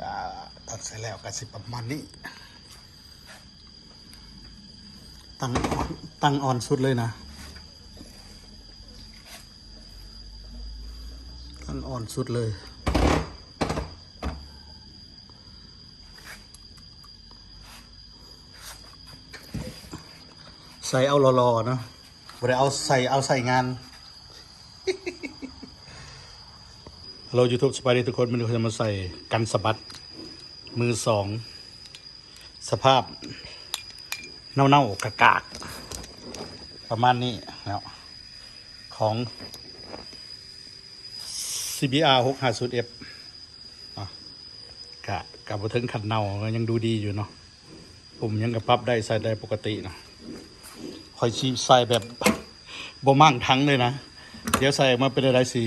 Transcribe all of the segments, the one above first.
ອ່າ ຕັດໃສ່ແລ້ວກໍຊິປະມານນີ້. ຕັ້ງ ຕັ້ງອ່ອນສຸດເລີຍນະ ຕັ້ງອ່ອນສຸດເລີຍ. ໃສ່ເອົາຫຼໍ່ໆເນາະ ບໍ່ໄດ້ເອົາໃສ່ ເອົາໃສ່ງານ. ຮັລໂຫຼ YouTube ສະບາຍດີທຸກຄົນ. ມື້ນີ້ຂ້ອຍຈະມາໃສ່ກັນສະບັດມືສອງ ສະພາບເນົ່າໆ ກາກໆ ປະມານນີ້ເນາະ ຂອງ CBR ຫົກຫ້າສູນ F ເນາະ ກະ ກະບໍ່ເຖິງຂັ້ນເນົ່າ ກໍຍັງດູດີຢູ່ເນາະ. ປຸ່ມຫຍັງກໍປັບໄດ້ ໃສ່ໄດ້ປົກກະຕິເນາະ. ຂ້ອຍຊິໃສ່ແບບບໍ່ມ້າງຖັງເລີຍນະ. ດຽວໃສ່ອອກມາເປັນແນວໃດ ຊິ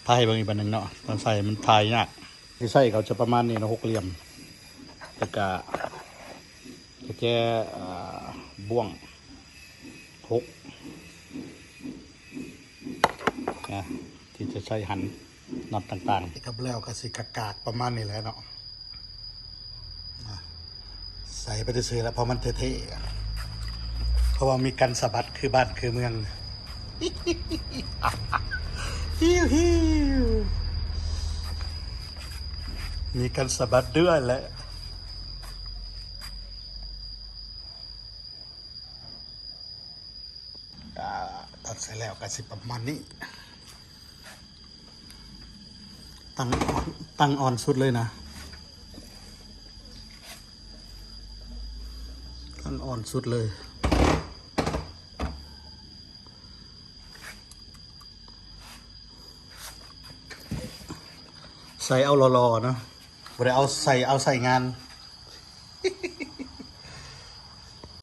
ຖ່າຍໃຫ້ເບິ່ງອີກບາດໜຶ່ງເນາະ. ຕອນໃສ່ມັນຖ່າຍຍາກ. ທີ່ໃສ່ເຂົາຈະປະມານນີ້ເນາະ ຫົກຫຼ່ຽມ ແລ້ວກະ ກະແຈ ອ່າ ບ່ວງຫົກ ນະ ທີ່ຈະໃຊ້ຫັນນັອດຕ່າງໆ. ກັບແລ້ວກໍຊິກາກໆປະມານນີ້ແຫຼະເນາະ ນະ ໃສ່ໄປຊື່ໆແຫຼະ ເພາະມັນເທ່ໆ ເພາະວ່າມີກັນສະບັດຄືບ້ານຄືເມືອງ. ມີກັນສະບັດດ້ວຍແຫຼະ. ອ່າ ຕັດໃສ່ແລ້ວກໍຊິປະມານນີ້. ຕັ້ງ ຕັ້ງອ່ອນສຸດເລີຍນະ ຕັ້ງອ່ອນສຸດເລີຍ. ໃສ່ເອົາຫຼໍ່ໆເນາະ ບໍ່ໄດ້ເອົາໃສ່ ເອົາໃສ່ງານ.